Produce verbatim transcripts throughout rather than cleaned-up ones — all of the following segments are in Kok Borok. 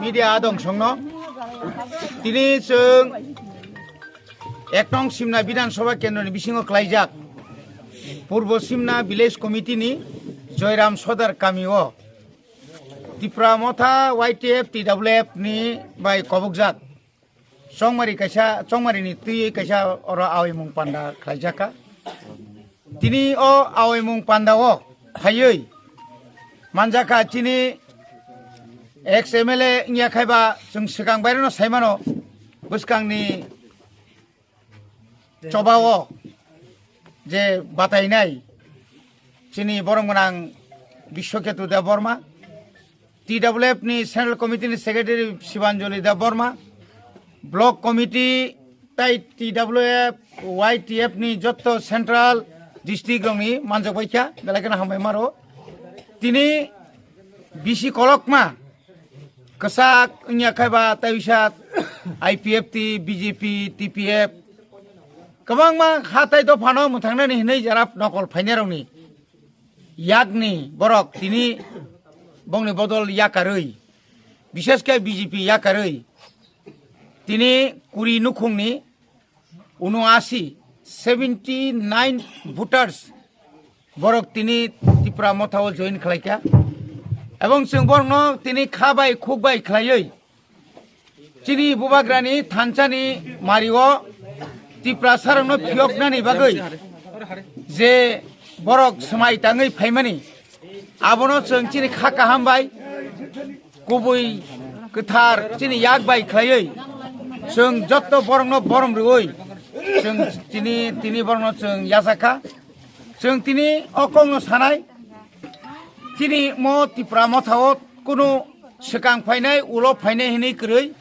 Media adong songno. Tini chwng ek nong Simna Bidhan Sabha Kendroni bisingo klaijak Purbo Simna Village Committee ni Joyram Sodar kamio Tipra Motha Y T F T W F ni bai kobokjak Chongmari kaisa, Chongmari ni twi kaisa oro aoimung panda khlaijak kha. Tini o aoimung panda o phaiwi manjak kha chini ex M L A wngya khai ba chwng swkang baireno saimano bwskangni choba o je batainai chini borom gwnang Biswaketu Debbarma, T W F ni Central Committee ni Secretary Sibanjali Debbarma, Block Committee tai T W F, Y T F ni jotto Central District rokni manjak bai kha, belai kheno hambai maro. Tini bisi kolokma kwchak wngya khai ba tai wisa I P F T, B J P, T P F kwbangma ha tai dophano mwthangnani hinwi jara nokol phainairokni yakni borok tini bongni bodol yakarwi, bishesh khe B J P yakarwi tini kuri nukhungni uno asi, seventy nine voters borok tini Tipra Motha o join khlaikha. Ebong chwng borokno tini kha bai khuk bai khlaiwi chini bubagrani thansani mario Tiprasarokno phiyoknani bagwi je borok swmai tangwi phaimani, abono chwng chini kha kaham bai kubui kwthar chini yak bai khlaiwi chwng jotto borokno borom rwui chwng tini, tini borokno chwng yachak kha. Chwng tini o kokno sanai, chini mo Tipra Motha o kunu swkang phainai, ulo phainai hinwi kwrwi,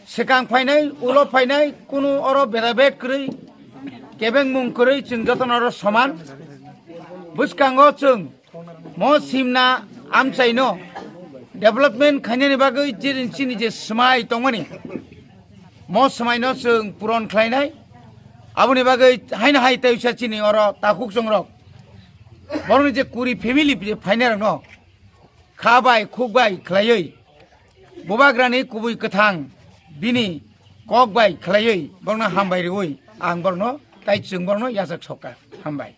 swkang phainai, ulo phainai kunu oro bedabed kwrwi, kebengmung kwrwi chwng jotono oro soman. Bwskango chwng mo Simna amchaino development khainani bagwi je chini je swmai tongmani, mo swmaino chwng puron khlainai. Aboni bagwi haino hai tei wisa chini oro takhuk chongrok borokni je kuri family je phainairokno kha bai khuk bai khlaiwi bubagrani kubui kwthang bini kok bai khlaiwi borokno hambai rwui ang borokno tai chwng borokno yachak sokha. Hambai.